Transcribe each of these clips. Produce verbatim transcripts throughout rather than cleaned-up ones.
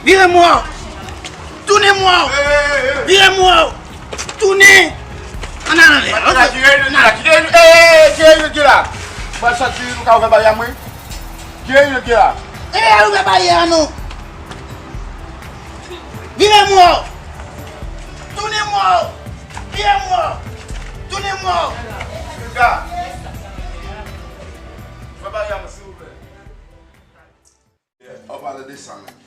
Vire m wè w! Tounen m wè w! Vire m wè w! Tounen! Ann al anlè. Kite l, kite l, kite l, kite l, kite l la. Mwen santi nou ka ouvè baryè mwen. Kite l, kite l la. E al ouvè baryè a non. Vire m wè w! Tounen m wè w! Vire m wè w! Tounen m wè w! Ouvè baryè mwen, silvouplè. An palan de sa menm,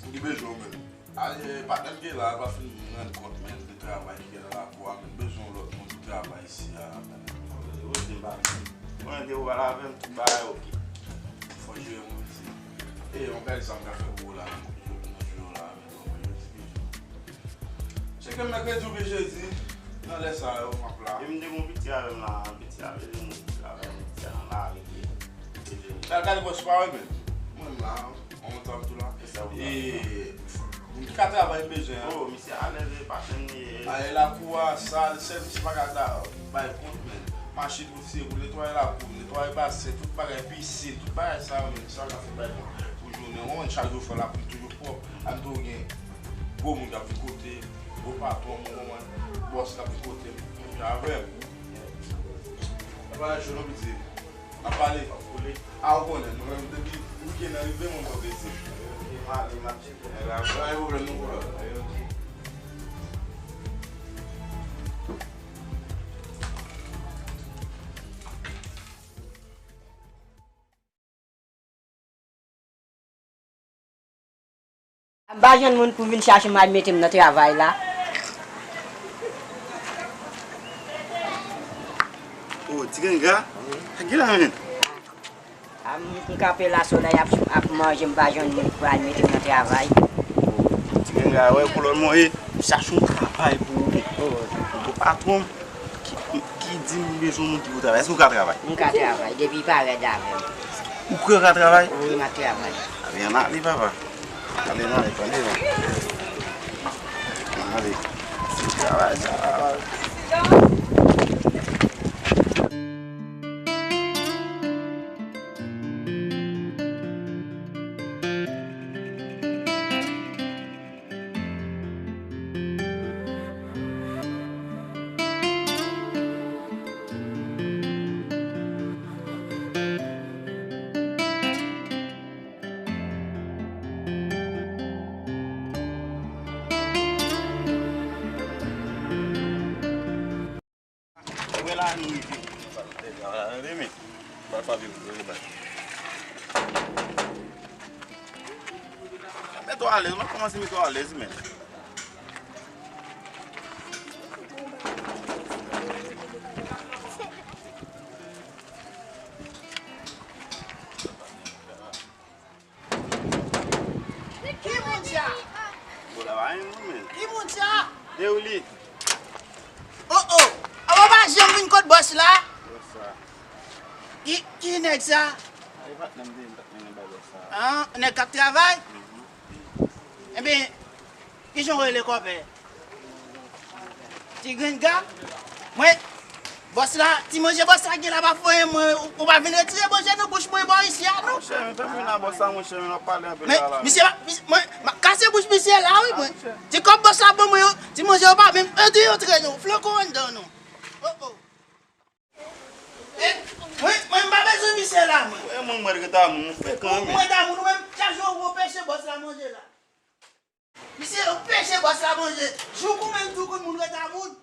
m gen bezwen w menm. Ale, patnè m ki la, l pa fin rann kont menm de travay ki gen nan lakou a, menm bezwen yon lòt moun pou travay isi a menm. Ou di m pa vle. Mwen de ou pale avè m, tout bagay oke. Fò jere mwen isi. E yon bagay sa m ka fè pou ou la, nan jou yo la, menm mwen jodi bizou. Cheke m mèkredi oubyen jedi, nan lè sa yo, m ap la. E m te gon piti avè m la, piti a vle di m travay, piti a nan lari li ye. Al gade bòs pa wè men. Mwen m la, on tan tou la. E moun ki ka travay m bezwen an. Oh, misye alèz e pa chenn li ye. Ale lakou a, sal, sèvis pa ka da, bay kont men. Machin pou tire, pou netwaye lakou, netwaye basen, tout bagay, pisin, tout bagay sa yo men, sa yo ka fè bay kont pou jounen. Ou konprann chak jou fè lapli toujou pwòp. An tou gen gwo moun k ap vin kote, gwo patwon, ou konprann, bòs k ap vin kote m, menm jan avè m. Sa pa cho non piti. N ap pale. A ou konnen, nou menm depi wikenn nan rive, moun fè plezi. M ale, m ap tcheke. Pa gen pwoblèm non, bro. M pa jwenn moun pou vin chache m al mete m nan travay la. Oh, Ti Ganga? Sa k gen la menm? A, m, m kanpe la, solèy ap, ap manje, m pa jwenn moun pou al mete m nan travay. Ti Ganga, wè pou lòt mwen, m chache yon travay pou ou. Oh. Pou patwon m. Ki, ki di m bezwen moun ki pou travay. Èske ou ka travay? M ka travay, depi parèt avè m. Ou kwè ou ka travay? Wi, m ap travay. Ebyen, ann ale, papa. Ale, ann ale, pran devan. Ann ale. Travay sa. Wè la nou rive. Tande men. Pral pa vin vre bay. Mete w alèz, mwen kòmanse mete w alèz men. Ki moun sa? Bon, la pa yon moun men. Ki moun sa? Deouli. Oh, oh. Awa pa janm vin kot bòs la? Bòs sa. Ki, ki nèg sa? A, e patnè m te, m t ap mennen bay bòs sa. Ah, nèg k ap travay? Mhm. Ebyen, kijan w rele kòpè? Ti Grenn Ga? Mwen, bòs la, ti manje bòs la gen la pa fè anyen, mwen, ou, ou pa vin retire manje nan bouch mwen bò isi a, non? Monchè, men fè m vin a bòs la, monchè, men w ap pale anpil la, la. Men misye pa, misye, mwen, m ap kase bouch misye la, wi, mwen. Ti kòb bòs la ban mwen yo, ti manje yo pa menm antre, antre, non. Flanke w anndan, non. Oh, oh. Eh, mwen, mwen, m pa bezwen misye la, mwen. Wè, mwen, mwen, reta moun, mwen frekan, men. Mwen, ta moun, ou menm, chak jou ou peche bòs la manje la. Misye, ou peche bòs la manje. Jou kou menm, jou kou moun reta moun.